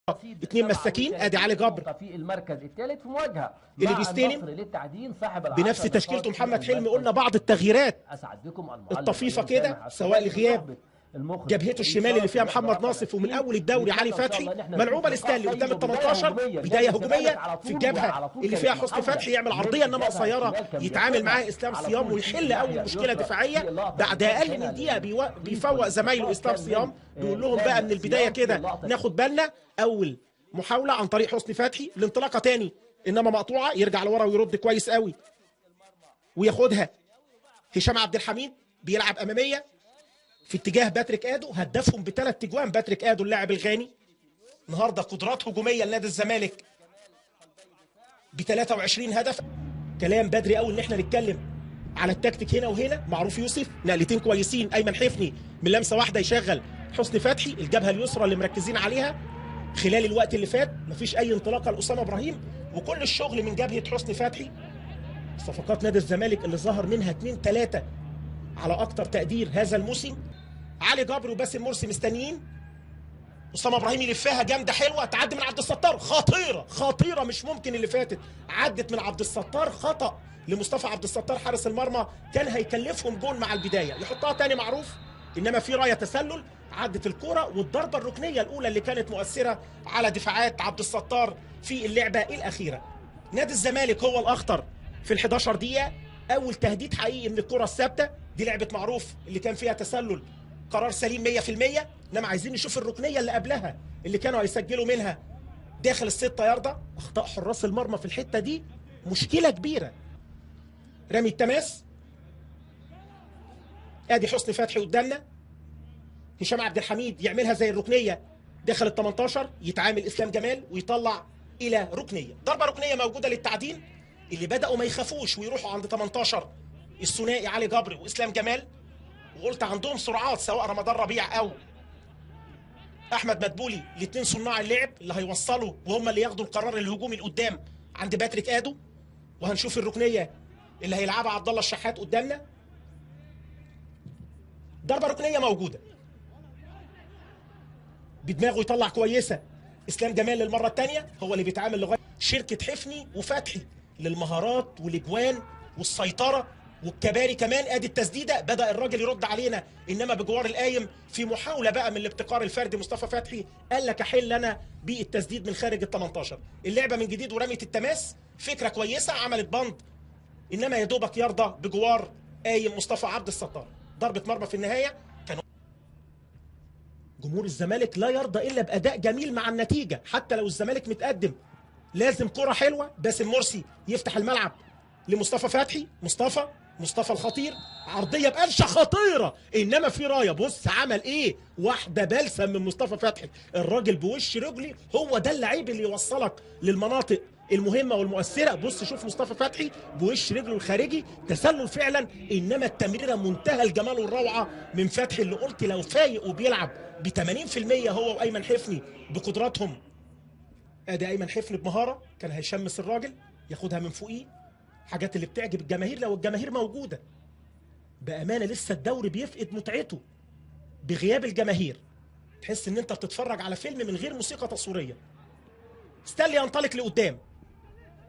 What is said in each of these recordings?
اتنين مساكين، ادي علي جبر في المركز الثالث في مواجهة اللي بيستلم بنفس تشكيلته محمد حلمي. قلنا بعض التغييرات الطفيفة كده سواء لغياب جبهته الشمال اللي فيها محمد ناصف، ومن اول الدوري علي فتحي، ملعوبه لستانلي قدام ال 18، بداية هجومية في الجبهة اللي فيها حسني فتحي يعمل عرضية انما قصيرة يتعامل معاه اسلام صيام ويحل اول مشكلة دفاعية. بعد اقل من دقيقة بيفوق زمايله اسلام صيام، بيقول لهم بقى من البداية كده ناخد بالنا. اول محاولة عن طريق حسني فتحي، الانطلاقة تاني انما مقطوعة، يرجع لورا ويرد كويس قوي وياخدها هشام عبد الحميد، بيلعب امامية في اتجاه باتريك ادو، هدفهم بثلاث تجوان باتريك ادو اللاعب الغاني. النهارده قدرات هجومية لنادي الزمالك ب 23 هدف. كلام بدري قوي ان احنا نتكلم على التكتيك هنا وهنا. معروف يوسف نقلتين كويسين، ايمن حفني من لمسه واحدة يشغل حسني فتحي، الجبهة اليسرى اللي مركزين عليها خلال الوقت اللي فات، مفيش اي انطلاقة لاسامة ابراهيم وكل الشغل من جبهة حسني فتحي. صفقات نادي الزمالك اللي ظهر منها 2 3 على اكتر تقدير هذا الموسم. علي جبر وباسم مرسي مستنيين، اسامة ابراهيم يلفها جامدة حلوة، تعدي من عبد الستار، خطيرة خطيرة مش ممكن اللي فاتت، عدت من عبد الستار، خطا لمصطفى عبد الستار حارس المرمى، كان هيكلفهم جون مع البداية، يحطها تاني معروف انما في رايه تسلل، عدت الكره والضربه الركنيه الاولى اللي كانت مؤثرة على دفاعات عبد الستار في اللعبة الاخيرة. نادي الزمالك هو الاخطر في ال 11 دقيقة، اول تهديد حقيقي من الكره الثابتة دي لعبه معروف اللي كان فيها تسلل، قرار سليم 100%، انما عايزين نشوف الركنيه اللي قبلها اللي كانوا هيسجلوا منها داخل الستة ياردة. اخطاء حراس المرمى في الحتة دي مشكلة كبيرة. رمي التماس، ادي حسني فتحي قدامنا، هشام عبد الحميد يعملها زي الركنيه داخل ال 18، يتعامل اسلام جمال ويطلع الى ركنيه. ضربه ركنيه موجودة للتعدين اللي بداوا ما يخافوش ويروحوا عند 18 الثنائي علي جبر واسلام جمال، وقلت عندهم سرعات سواء رمضان ربيع او احمد مدبولي، الاثنين صناع اللعب اللي هيوصلوا وهم اللي ياخدوا القرار الهجومي لقدام عند باتريك ادو. وهنشوف الركنيه اللي هيلعبها عبد الله الشحات قدامنا. ضربه ركنيه موجودة، بدماغه يطلع كويسة اسلام جمال للمرة الثانية، هو اللي بيتعامل لغاية شركة حفني وفتحي للمهارات والاجوان والسيطرة والكباري كمان. ادي التسديده، بدا الراجل يرد علينا انما بجوار القايم في محاولة بقى من الابتكار الفردي مصطفى فتحي، قال لك احل انا بالتسديد من خارج ال 18. اللعبة من جديد ورميه التماس، فكرة كويسة عملت بند انما يا دوبك يرضى بجوار قايم مصطفى عبد الستار. ضربه مرمى في النهاية. كان جمهور الزمالك لا يرضى الا باداء جميل مع النتيجة، حتى لو الزمالك متقدم لازم كره حلوة. باسم مرسي يفتح الملعب لمصطفى فتحي، مصطفى الخطير، عرضية بقرشه خطيرة انما في رايه. بص عمل ايه، واحدة بلسم من مصطفى فتحي، الراجل بوش رجلي، هو ده اللعيب اللي يوصلك للمناطق المهمة والمؤثره. بص شوف مصطفى فتحي بوش رجله الخارجي، تسلل فعلا انما التمريره منتهى الجمال والروعه من فتحي، اللي قلت لو فايق وبيلعب ب 80% هو وايمن حفني بقدراتهم. ادي ايمن حفني بمهارة كان هيشمس الراجل ياخدها من فوقيه، حاجات اللي بتعجب الجماهير لو الجماهير موجودة. بامانه لسه الدوري بيفقد متعته بغياب الجماهير، تحس ان انت بتتفرج على فيلم من غير موسيقى تصويرية. ستانلي ينطلق لقدام،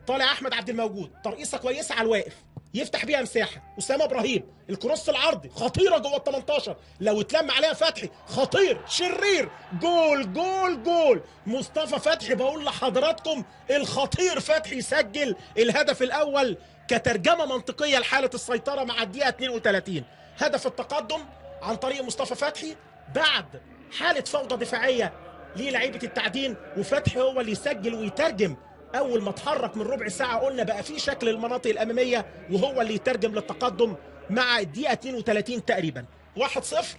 طالع احمد عبد الموجود، ترقيصه كويسة على الواقف يفتح بيها مساحة. اسامة ابراهيم الكروس العرضي خطيرة جوه ال 18، لو اتلم عليها فتحي خطير شرير، جول جول جول مصطفى فتحي. بقول لحضراتكم الخطير فتحي يسجل الهدف الاول كترجمه منطقية لحاله السيطرة مع الدقيقة 32. هدف التقدم عن طريق مصطفى فتحي بعد حاله فوضى دفاعية للاعيبه التعدين، وفتحي هو اللي يسجل ويترجم. اول ما اتحرك من ربع ساعة قلنا بقى في شكل المناطق الامامية، وهو اللي يترجم للتقدم مع الدقيقة 32 تقريبا. 1-0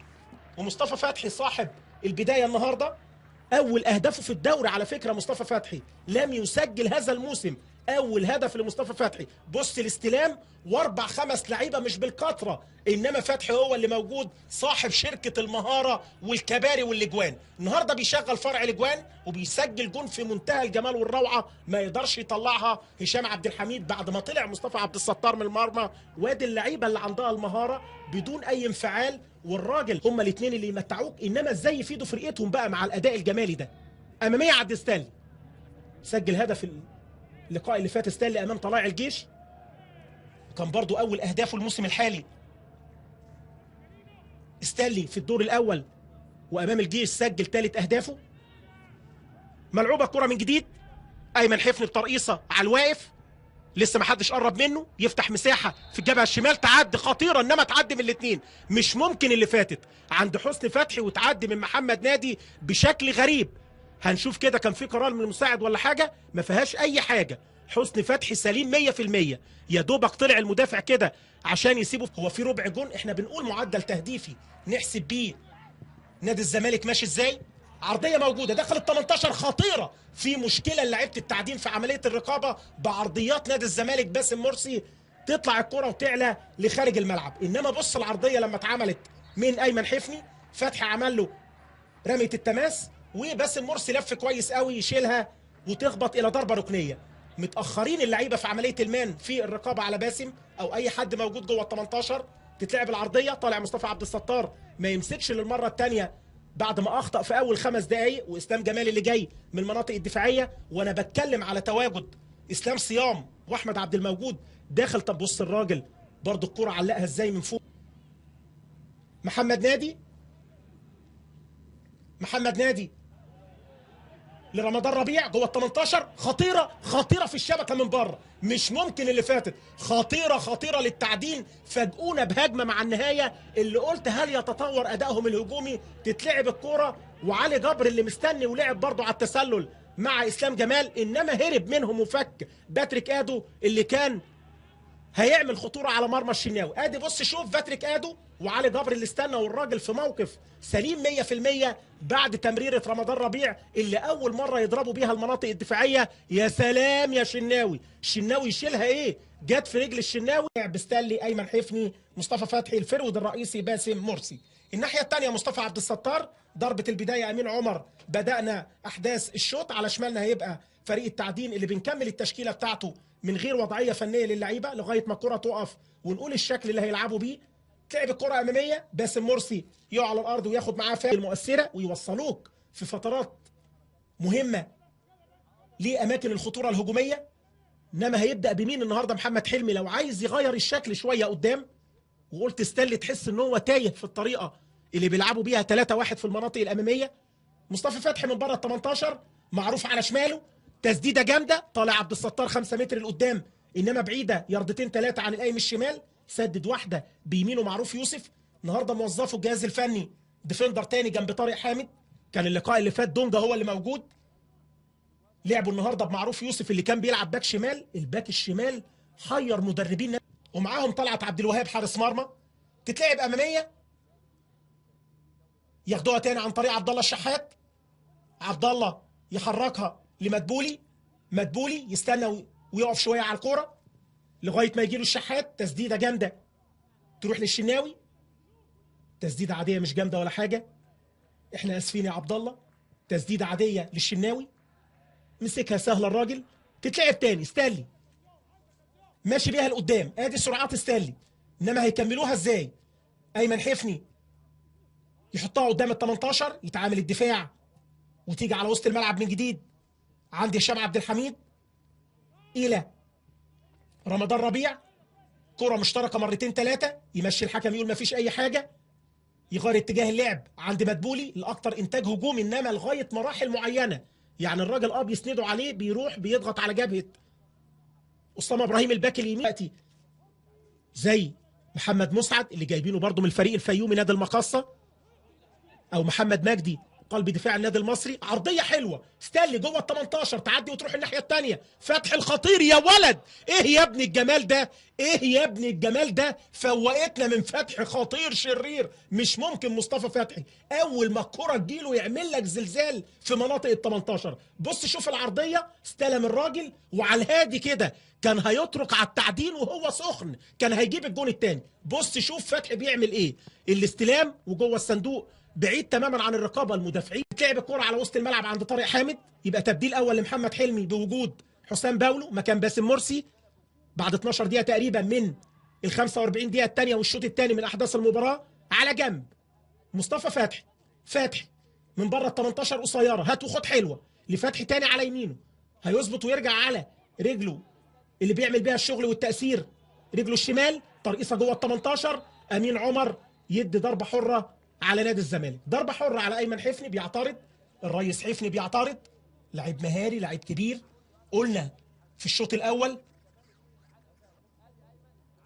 ومصطفى فتحي صاحب البداية النهارده، اول اهدافه في الدوري على فكرة. مصطفى فتحي لم يسجل هذا الموسم، اول هدف لمصطفى فتحي. بص الاستلام واربع خمس لعيبة مش بالكثرة، انما فتحي هو اللي موجود صاحب شركة المهارة والكباري والاجوان. النهارده بيشغل فرع الاجوان وبيسجل جون في منتهى الجمال والروعه، ما يقدرش يطلعها هشام عبد الحميد بعد ما طلع مصطفى عبد الستار من المرمى. وادي اللعيبة اللي عندها المهارة بدون اي انفعال، والراجل هما الاثنين اللي يمتعوك، انما ازاي يفيدوا فرقتهم بقى مع الاداء الجمالي ده. امامية عند ستانلي، سجل هدف اللقاء اللي فات ستانلي امام طلائع الجيش، وكان برضو اول اهدافه الموسم الحالي ستانلي في الدور الاول، وامام الجيش سجل ثالث اهدافه. ملعوبه كره من جديد، ايمن حفني بترقيصه على الواقف، لسه ما حدش قرب منه، يفتح مساحة في الجبهة الشمال، تعدي خطيرة انما تعدي من الاثنين، مش ممكن اللي فاتت عند حسني فتحي وتعدي من محمد نادي بشكل غريب. هنشوف كده كان في قرار من المساعد ولا حاجة، ما فيهاش اي حاجة، حسني فتحي سليم 100%، يا دوبك طلع المدافع كده عشان يسيبه. هو في ربع جون، احنا بنقول معدل تهديفي نحسب بيه نادي الزمالك ماشي ازاي. عرضية موجودة دخلت 18 خطيرة، في مشكلة لعيبة التعدين في عملية الرقابة بعرضيات نادي الزمالك. باسم مرسي تطلع الكره وتعلى لخارج الملعب، انما بص العرضية لما اتعملت من ايمن حفني، فتحي عمل له رمية التماس، وباسم مرسي لف كويس قوي يشيلها وتخبط الى ضربه ركنيه. متاخرين اللعيبة في عملية المان في الرقابة على باسم او اي حد موجود جوه ال 18. تتلعب العرضية، طالع مصطفى عبد الستار ما يمسكش للمرة الثانية بعد ما اخطا في اول 5 دقائق، واسلام جمال اللي جاي من المناطق الدفاعية، وانا بتكلم على تواجد اسلام صيام واحمد عبد الموجود داخل. طب بص الراجل برضو الكره علقها ازاي من فوق. محمد نادي، محمد نادي لرمضان ربيع جوه ال 18، خطيرة خطيرة في الشبكة من بره، مش ممكن اللي فاتت، خطيرة خطيرة للتعدين. فاجئونا بهجمه مع النهاية اللي قلت هل يتطور ادائهم الهجومي. تتلعب الكورة وعلي جبر اللي مستني ولعب برضه على التسلل مع اسلام جمال، انما هرب منهم وفك باتريك ادو اللي كان هيعمل خطورة على مرمى الشناوي. ادي بص شوف باتريك ادو وعلي جبر اللي استنى، والراجل في موقف سليم 100% بعد تمريره رمضان ربيع اللي اول مرة يضربوا بيها المناطق الدفاعية. يا سلام يا شناوي، الشناوي يشيلها ايه، جت في رجل الشناوي. بستانلي، ايمن حفني، مصطفى فتحي، ال forward الرئيسي باسم مرسي. الناحية الثانية مصطفى عبد الستار، ضربه البداية امين عمر. بدانا احداث الشوط. على شمالنا هيبقى فريق التعدين اللي بنكمل التشكيلة بتاعته من غير وضعية فنية للعيبة لغاية ما الكره تقف ونقول الشكل اللي هيلعبوا بيه. تلعب الكره امامية، باسم مرسي يقع على الارض وياخد معاه فاول مؤثرة ويوصلوك في فترات مهمة لاماكن الخطورة الهجومية. انما هيبدا بمين النهارده؟ محمد حلمي لو عايز يغير الشكل شوية قدام. وقلت ستانلي تحس ان هو تايه في الطريقة اللي بيلعبوا بيها 3-1 في المناطق الامامية. مصطفى فتحي من بره ال 18 معروف على شماله، تسديده جامدة، طالع عبد الستار 5 متر لقدام انما بعيدة ياردتين 3 عن القايم الشمال، سدد واحدة بيمينه معروف يوسف. النهارده موظفة الجهاز الفني defender تاني جنب طارق حامد، كان اللقاء اللي فات دونجا هو اللي موجود. لعبوا النهارده بمعروف يوسف اللي كان بيلعب باك شمال، الباك الشمال حير مدربين، ومعاهم طلعت عبد الوهاب حارس مرمى. تتلعب امامية، ياخدوها تاني عن طريق عبد الله الشحات، عبد الله يحركها لمدبولي، مدبولي يستنى ويقف شوية على الكورة لغاية ما يجيله الشحات. تسديده جامدة تروح للشناوي، تسديده عادية مش جامدة ولا حاجة، احنا اسفين يا عبد الله. تسديده عادية للشناوي، مسكها سهلة الراجل. تتلعب تاني، ستانلي ماشي بيها لقدام، ادي سرعات ستانلي، انما هيكملوها ازاي؟ ايمن حفني يحطها قدام ال 18، يتعامل الدفاع وتيجي على وسط الملعب من جديد عند هشام عبد الحميد الى رمضان ربيع. كرة مشتركة مرتين 3، يمشي الحكم يقول مفيش أي حاجة، يغير اتجاه اللعب عند مدبولي الأكثر إنتاج هجومي، إنما لغاية مراحل معينة، يعني الراجل بيسندوا عليه، بيروح بيضغط على جبهة أسامة إبراهيم الباك اليمين زي محمد مسعد اللي جايبينه برضه من الفريق الفيومي نادي المقاصة، أو محمد مجدي قلب دفاع النادي المصري. عرضية حلوة، ستانلي جوه ال 18، تعدي وتروح الناحية الثانية، فتحي الخطير يا ولد، ايه يا ابني الجمال ده، ايه يا ابني الجمال ده، فوقتنا من فتحي خطير شرير مش ممكن. مصطفى فتحي اول ما الكره تجيله يعمل لك زلزال في مناطق ال 18. بص شوف العرضية، استلم الراجل وعلى الهادي كده كان هيترك على التعدين وهو سخن، كان هيجيب الجون الثاني. بص شوف فتحي بيعمل ايه، الاستلام وجوه الصندوق بعيد تماما عن الرقابة المدافعين. تلعب الكره على وسط الملعب عند طارق حامد، يبقى تبديل اول لمحمد حلمي بوجود حسام باولو مكان باسم مرسي بعد 12 دقيقة تقريبا من ال 45 دقيقة الثانية والشوط الثاني من احداث المباراة. على جنب مصطفى فتحي، فتحي من بره ال 18 قصيرة، هات وخد حلوة، لفتحي تاني على يمينه، هيظبط ويرجع على رجله اللي بيعمل بيها الشغل والتأثير، رجله الشمال، ترقيصه جوه ال 18. امين عمر يدي ضربه حره على نادي الزمالك، ضربه حره على ايمن حفني، بيعترض الريس حفني، بيعترض، لعيب مهاري، لعيب كبير. قلنا في الشوط الاول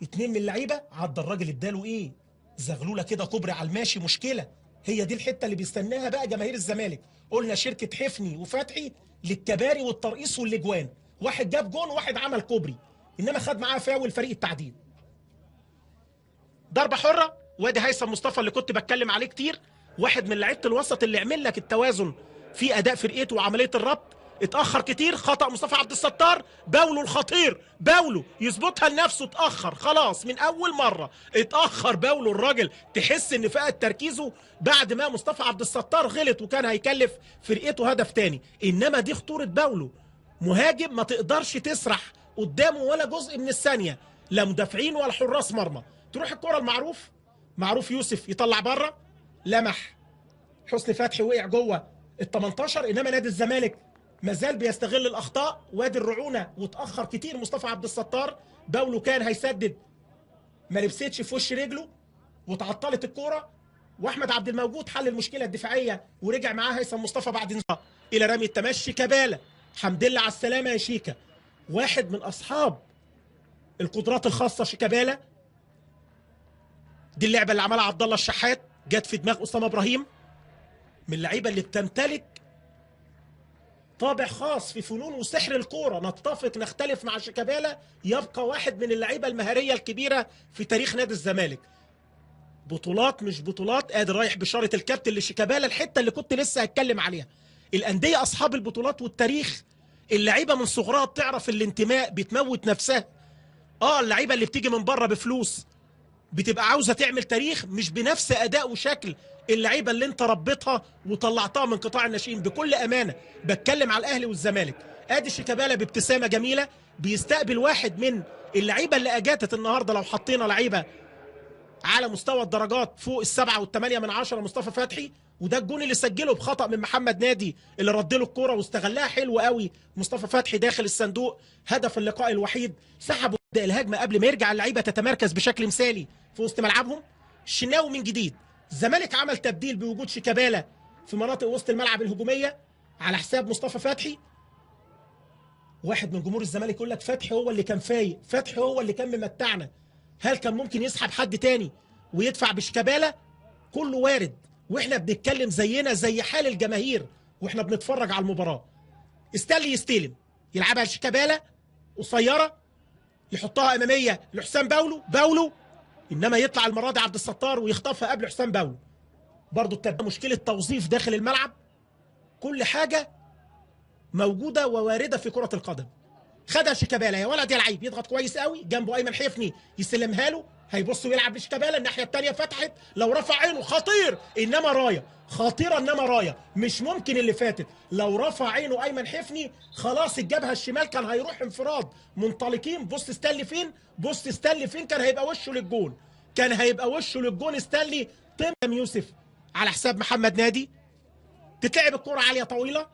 2 من اللعيبة عدى الراجل اداله ايه، زغلوله كده كوبري على الماشي، مشكلة. هي دي الحتة اللي بيستناها بقى جماهير الزمالك. قلنا شركة حفني وفتحي للكباري والترقيص والاجوان، واحد جاب جون وواحد عمل كوبري، انما خد معاه فاول فريق التعدين. ضربه حره، وادي هيثم مصطفى اللي كنت بتكلم عليه كتير، واحد من لعيبة الوسط اللي عمل لك التوازن في اداء فرقته وعملية الربط. اتاخر كتير، خطا مصطفى عبد الستار، باولو الخطير، باولو يظبطها لنفسه، اتاخر خلاص من اول مرة، اتاخر باولو، الراجل تحس ان فقد تركيزه بعد ما مصطفى عبد الستار غلط وكان هيكلف فرقته هدف تاني. انما دي خطورة باولو، مهاجم ما تقدرش تسرح قدامه ولا جزء من الثانية، لا مدافعين ولا حراس مرمى. تروح الكره المعروف، معروف يوسف يطلع بره، لمح حسني فتحي وقع جوه ال 18. انما نادي الزمالك مازال بيستغل الاخطاء، وادي الرعونه، واتاخر كتير مصطفى عبد الستار، باولو كان هيسدد ما لبستش في وش رجله وتعطلت الكورة، واحمد عبد الموجود حل المشكلة الدفاعية ورجع معاه هيثم مصطفى بعد انذار الى رمي التمشي. شيكابالا، حمد لله على السلامة يا شيكا، واحد من اصحاب القدرات الخاصة شيكابالا. دي اللعبة اللي عملها عبد الله الشحات، جت في دماغ اسامة ابراهيم، من اللعيبة اللي بتمتلك طابع خاص في فنون وسحر الكورة. نتفق نختلف مع شيكابالا، يبقى واحد من اللعيبة المهاريه الكبيرة في تاريخ نادي الزمالك. بطولات مش بطولات، قادر رايح بشارة الكابتن لشيكابالا، الحتة اللي كنت لسه هتكلم عليها. الاندية اصحاب البطولات والتاريخ، اللعيبة من صغرها بتعرف الانتماء، بتموت نفسها. اللعيبة اللي بتيجي من بره بفلوس بتبقى عاوزه تعمل تاريخ، مش بنفس اداء وشكل اللعيبة اللي انت ربيتها وطلعتها من قطاع الناشئين. بكل امانه بتكلم على الاهلي والزمالك. ادي شيكابالا بابتسامة جميلة بيستقبل واحد من اللعيبة اللي اجاتت النهارده. لو حطينا لعيبة على مستوى الدرجات فوق 7 و8 من 10، مصطفى فتحي، وده الجون اللي سجله بخطأ من محمد نادي اللي رد له الكورة واستغلها حلو قوي مصطفى فتحي داخل الصندوق، هدف اللقاء الوحيد. سحبوا الهجمة قبل ما يرجع اللعيبة تتمركز بشكل مثالي في وسط ملعبهم. الشناوي من جديد، الزمالك عمل تبديل بوجود شيكابالا في مناطق وسط الملعب الهجومية على حساب مصطفى فتحي. واحد من جمهور الزمالك يقول لك فتحي هو اللي كان فايق، فتحي هو اللي كان ممتعنا، هل كان ممكن يسحب حد تاني ويدفع بشيكابالا؟ كله وارد، واحنا بنتكلم زينا زي حال الجماهير واحنا بنتفرج على المباراة. استنلي يستلم، يلعبها لشيكابالا قصيرة، يحطها امامية لحسام باولو، باولو انما يطلع المرة دي عبد الستار ويخطفها قبل حسام باولو. برضه التبديل، مشكلة توظيف داخل الملعب، كل حاجة موجودة ووارده في كره القدم. خدها شيكابالا، يا ولد يا لعيب، يضغط كويس قوي، جنبه ايمن حفني يسلمها له، هيبص ويلعب لشيكابالا، الناحية الثانية فتحت، لو رفع عينه خطير، انما رايه خطيرة، انما رايه مش ممكن اللي فاتت. لو رفع عينه ايمن حفني خلاص الجبهة الشمال كان هيروح انفراد، منطلقين. بص ستانلي فين، بص ستانلي فين، كان هيبقى وشه للجون، كان هيبقى وشه للجون ستانلي. تمام يوسف على حساب محمد نادي، تتلعب الكره عالية طويلة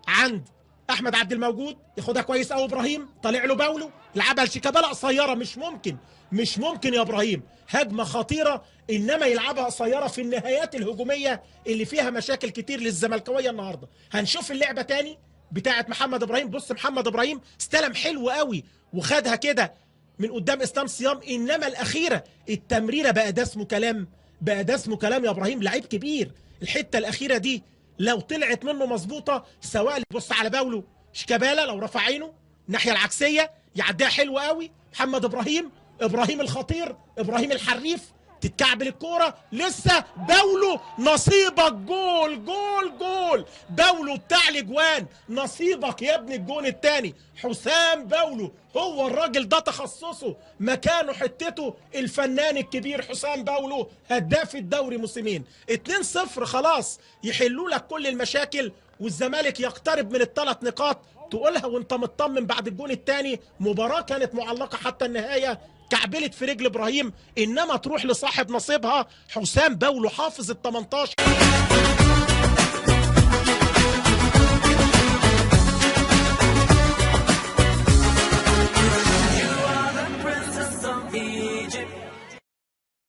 عند احمد عبد الموجود، ياخدها كويس قوي ابراهيم، طالع له باولو، لعبها لشيكابالا قصيرة، مش ممكن، مش ممكن يا ابراهيم، هجمة خطيرة انما يلعبها قصيرة في النهايات الهجومية اللي فيها مشاكل كتير للزملكاويه النهارده. هنشوف اللعبة تاني بتاعه محمد ابراهيم. بص محمد ابراهيم استلم حلو قوي وخدها كده من قدام اسلام صيام، انما الاخيرة التمريره بقى ده اسمه كلام، بقى ده اسمه كلام يا ابراهيم، لعيب كبير. الحتة الاخيرة دي لو طلعت منه مظبوطة، سواء بص على باولو شيكابالا لو رفع عينه الناحية العكسيه يعديها حلو قوي محمد ابراهيم، ابراهيم الخطير، ابراهيم الحريف، تتكعبل الكورة لسه باولو، نصيبك جول جول جول، باولو بتاع الاجوان، نصيبك يا ابني الجون الثاني. حسام باولو هو الراجل ده تخصصه، مكانه حتته، الفنان الكبير حسام باولو، هداف الدوري موسمين. 2-0 خلاص يحلوا لك كل المشاكل، والزمالك يقترب من الثلاث نقاط. تقولها وانت مطمن بعد الجون الثاني. مباراة كانت معلقة حتى النهاية، كعبلت في رجل ابراهيم، انما تروح لصاحب نصيبها حسام باولو حافظ ال 18.